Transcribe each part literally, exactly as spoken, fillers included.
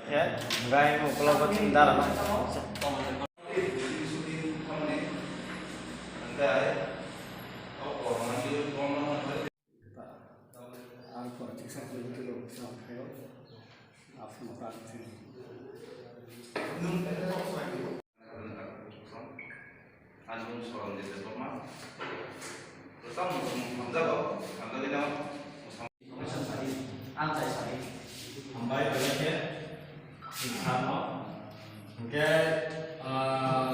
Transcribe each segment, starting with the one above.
Hwnkhe ang ukologo chini dara no. Ang bung sorom de tongma. Kwcham mwsang hamjago, hamjagwi no mwsang. Hambai bai khe sano. Hwnkhe, ah,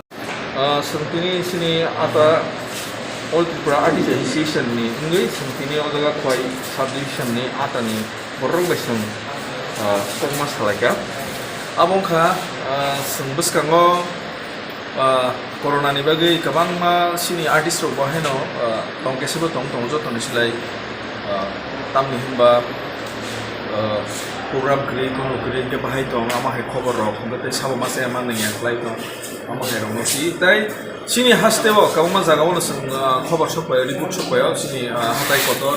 ah, chwng tini chini ata All Tripura Artist Association ni wngwi chwng tini o jaga Khowai sub division ni ata ni borok bai chwng, ah, kokma salaikha. Abo wngkha, ah, chwng bwskango, ah, corona ni bagwi kwbangma chini artist rok bo haino, ah, tong khe sebo tong tongo joto ni slai, ah, tamni hinba, ah, program kwrwi, kono kwrwi hwnkhe bahai tong, amo hai khobor rok hwnkhe tei sabo masa ya man nangya khlai tong, amo hai rok no si. Tei chini haste o kwbangma jaga o no chwng, ah, khobor sok pai o, report sok pai o, chini, ah, hatai kotor,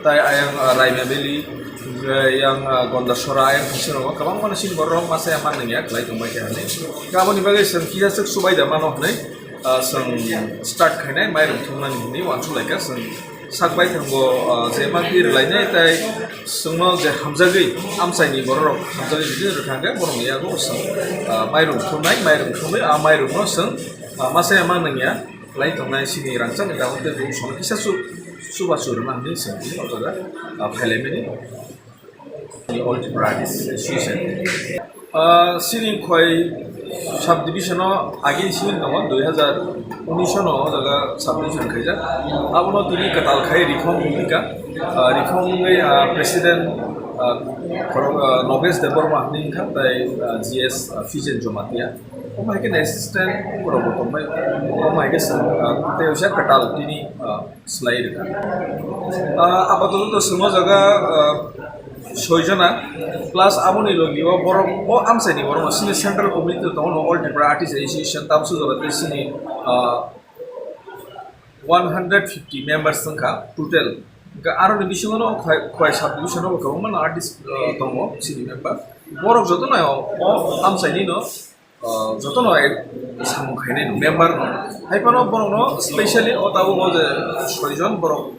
tai ayang, ah, Raima Valley, hwnkhe yang, ah, Gondasora ayang thangsi rogo kwbangma no chini borok rok masa ya man nangya khlai tong bai khe hinwi. Hwnkhe aboni bagwi chwng kisa swk subai da mano hinwi, ah, chwng start khainai mairum thumnani hinwi uansuk laikha chwng. Sak bai thangbo, ah, je manti rwlainai tei chwngno je hamjagwi amchaini borok rok hamjagwi bini rwkha hwnkhe borokni yago chwng, ah, mairum thumnai, mairum thumwi a mairumno chwng, ah, masa ya man nangya khlai tongnai chini rangchakni tabuk tei bo chwng kisa su-, chubachu rwna hinwi chwng tini o jaga, ah, phailaimani. All Tripura Artists Association. Ah, chini Khowai sub division o agini simi tongo, dui hajar unis no o jaga sub division khaijak. Abono tini kwtal khai reform wngkha. Ah, reform wngwi, ah, president, ah, khoro-, ah, Nogesh Debbarma hinwi wngkha, tai, ah, G S, ah, Fijen Jomatia. Omo hai khe assistant borok bo tongbai. Omo hai khe chwng, ah, tei waisa kwtal tini, ah, swlai rwkha. Ah, apatot to chwng o jaga, ah, soi jona, plus aboni logi o borok, o amchaini borok no chini central committee tongo no, All Tripura Artists Association, tamsuk jora tei chini, ah, one hundred fifty members wngkha total. Hwnkhe aroni bisingo no Khowai, Khowai sub division o bo kwbangma no artist, ah, tongo chini member. Borok jotono o amchaini no, ah, jotono ek samung khainai no member no. Hai phano borok no specially o tabuk o je soi jon borok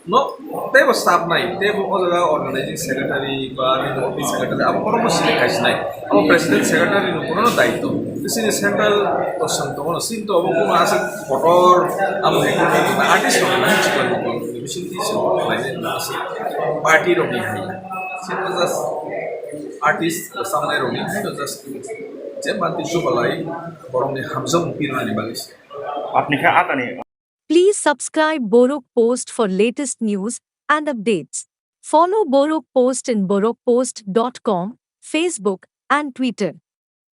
no teibo staff nai, teibo o jaga organizing secretary ba nini office secretary abo borok no select khai sinai. Abo president secretary no borok no daityo. Chini central to chwng tongo no, chini to obo kono aswk kotor abo hai kotor artist rok nai chikon chikon bising twi chwng khlainai no aswk party rok ni hai. Chini just artist samnai rok ni hai no just je manti chubalai borok ni hamjak pirnani bagwi se. Apni khe atani. Please subscribe Borok Post for latest news and updates. Follow Borok Post in borok post dot com, Facebook and Twitter.